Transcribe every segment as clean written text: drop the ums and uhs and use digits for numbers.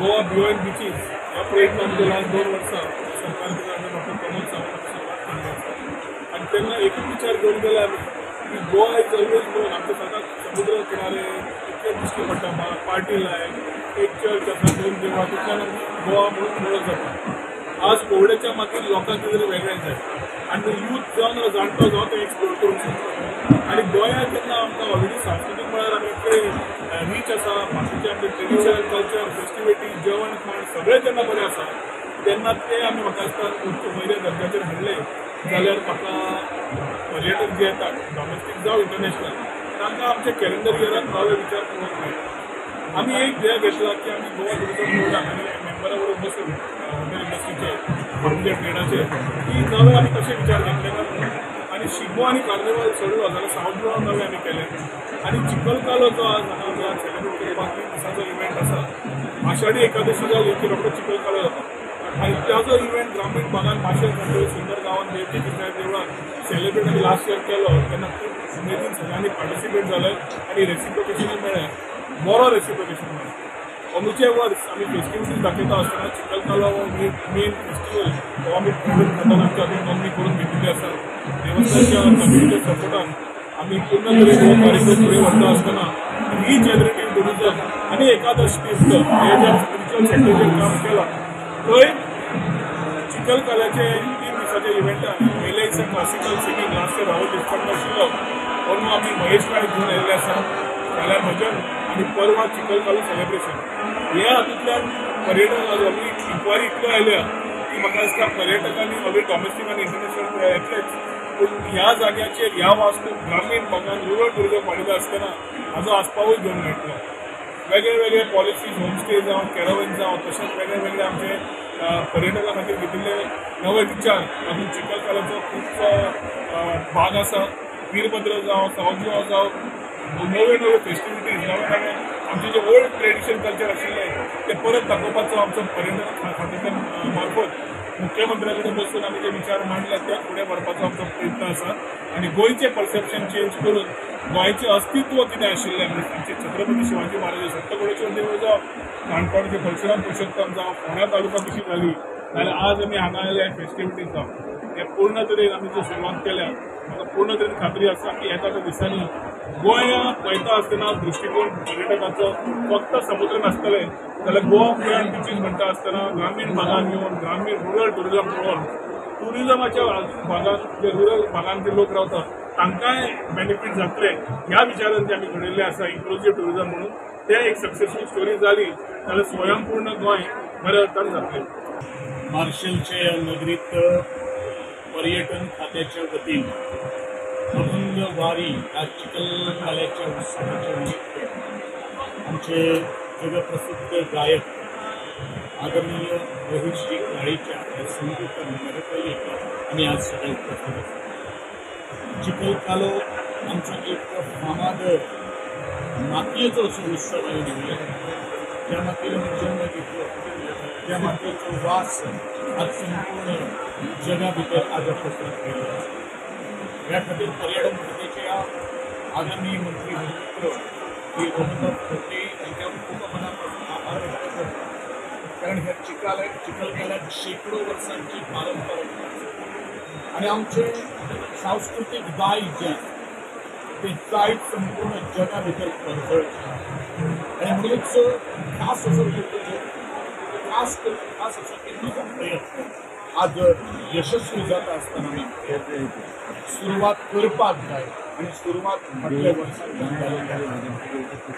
Goa beyond बिचीस ह्या प्रयत्न आमचो लास्ट 2 वर्सां सरकार डॉक्टर प्रमोद सावंत सुरवात केल्ली आसा आनी तेन्ना एकूच विचार घेवन गेले आमी की गोवा is always known, आमचे सदांच समुद्र किनारे इतके दिश्टी पडटा, पार्टी लायक एक चर्च आसा, 2 देवळां, तितल्यान गोवा म्हणून वळख जाता. आज कोविडाच्या मातीन लोकांक कितें तरी वेगळें जाय आनी यूथ जावन जाणटो जावन ते एक्सप्लोर करूंक शकता. आनी गोंयांत जेन्ना आमकां ऑलरेडी सांस्कृतीक मळार आमी इतले रीच आसा, बाकीचे आमचे ट्रेडिशनल कल्चर, फेस्टिविटी, जेवण खाण सगळें जेन्ना बरें आसा तेन्ना ते आमी म्हाका दिसता उच्च वयल्या दर्जाचेर हाडले जाल्यार म्हाका पर्यटक जे येतात डॉमेस्टीक जावं इंटरनॅशनल तांकां आमच्या कॅलेंडर इयरान नवे विचार करूंक मेळटा. आमी एक ध्येय घेतला की आमी गोवा टुरिजम बोर्डाक आनी मेंबरा बरोबर बसून हॉटेल इंडस्ट्रीचे, हॉटेल ट्रेडाचे की नवे आमी कशे विचार घेतले काय म्हणून. आनी शिगमो आनी कार्निवाल सोडलो जाल्यार सावथ गोवा नवे आमी केले आनी चिखलकालो जो आज हांगा सेलिब्रेट करपाक 3 दिसांचो इव्हेंट आसा, आषाढी एकादशी जाली की रोखडो चिखलकालो जाता आनी ताजो इव्हेंट ग्रामीण भागान माशेल सारके सुंदर गांवान देवकी कृष्णा देवळान सेलिब्रेट आमी लास्ट इयर केलो तेन्ना खूब उमेदीन सगळ्यांनी पार्टिसिपेट जाले आनी रेसिप्रोकेशनूय मेळ्ळें, बरो रेसिप्रोकेशन मेळ्ळें. अंदूचें वर्स आमी फेस्टिविटीज दाखयता आसतना चिखलकालो हो मेन फेस्टिवल हो आमी पर्यटन खात्यान आमच्या हातून नोंदणी करून घेतिल्ली आसा. देवस्थानच्या कमिटीच्या सपोर्टान आमी पूर्ण तरेन हो कार्यक्रम फुडें व्हरता आसतना रिजनरेटीव टुरिजम आनी एकादश तीर्थ हे जे स्पिरिच्युअल सेक्टराचेर काम केलां थंय चिखलकाल्याचे 3 दिसाच्या इव्हेंटान पयल्या दिसा classical singing last year Rahul Deshpande आशिल्लो, अंदू आमी महेश नायक घेवन आयिल्ले आसा, फाल्यां भजन आनी परवा चिखलकालो सेलिब्रेशन. ह्या हातूंतल्यान पर्यटक आज ऑलरेडी इन्क्वायरी इतल्यो आयल्या की म्हाका दिसता पर्यटकांनी ऑलरेडी डॉमेस्टीक आनी इंटरनॅशनल येतलेच, पूण ह्या जाग्याचेर ह्या वास्तू ग्रामीण भागान रुरल टुरिजम वाडयता आसतना हाजो आस्पावूय घेवन मेळटलो. वेगळे वेगळे पॉलिसीज, होमस्टे जावं, कॅरवन जावं, तशेंच वेगळे वेगळे आमचे पर्यटकां खातीर घेतिल्ले नवे विचार तातूंत चिखलकाल्याचो खुबसो भाग आसा. वीरभद्र जावं, सावथ गोवा जावं, नव्यो नव्यो फेस्टिविटीज, नवे नवे आमचे जे ओल्ड ट्रेडिशन कल्चर आशिल्लें ते परत दाखोवपाचो आमचो पर्यटन खात्याच्या मार्फत मुख्यमंत्र्या कडेन बसून आमी जे विचार मांडले ते फुडें व्हरपाचो आमचो प्रयत्न आसा. आनी गोंयचें परसेप्शन चेंज करून गोंयचें अस्तित्व कितें आशिल्लें म्हणजे आमचे छत्रपती शिवाजी महाराज सप्तकोटेश्वर देवूळ जावं, काणकोणचे परशुराम पुरुषोत्तम जावं, फोंड्या तालुका कशी जाली जाल्यार आज आमी हांगा आयले फेस्टिविटीज जावं, हे पूर्ण तरेन आमी जो सुरवात केल्या म्हाका पूर्ण तरेन खात्री आसा की येता त्या दिसांनी गोंया पळयता आसतना दृश्टिकोन पर्यटकाचो फक्त समुद्र नासतले जाल्यार गोवा बियॉन्ड बिचीस म्हणटा आसतना ग्रामीण भागान येवन ग्रामीण रुरल टुरिजम पळोवन टुरिजमाच्या भागान जे रुरल भागान जे लोक रावतात तांकांय बेनिफीट जातले ह्या विचारान ते आमी घडयल्लें आसा इन्क्लुजीव टुरिजम म्हणून. ते एक सक्सेसफूल स्टोरी जाली जाल्यार स्वयंपूर्ण गोंय बऱ्या अर्थान जातलें. मार्शलच्या नगरीत पर्यटन खात्याच्या वतीन अभंग वारी ह्या चिखलकाल्याच्या उत्सवाच्या निमित्त आमचे जगप्रसिद्ध गायक आदरणीय रोहितजी काळेच्या ह्या संगीत महफिलीक आमी आज सगळे उपस्थित आसा. चिखलकालो आमचो एक फामाद मातयेचो असो उत्सव आमी दिवया, ज्या मातयेन आमी जल्म घेतलो त्या मातयेचो वास आज संपूर्ण जगा भितर आज पसरत गेल्लो आसा. ह्या खातीर पर्यटन खात्याचे आदरणीय मंत्री मित्र श्री रोहनबाब खवटे हांच्या खूब मनापासून आभार व्यक्त करता, कारण ह्या चिखलकाल्याक शेकडो वर्सांची परंपरा आसा आनी आमचें सांस्कृतीक दायज जें आसा तें दायज संपूर्ण जगा भितर परजळचें आनी म्हणूनच खास असो खास खास असो केल्लो प्रयत्न आज यशस्वी जाता आसतना आमी सुरवात करपाक जाय आनी सुरवात फाटल्या वर्साक जाली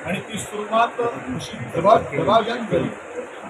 आनी ती सुरवात अशी दबाज्यान जाली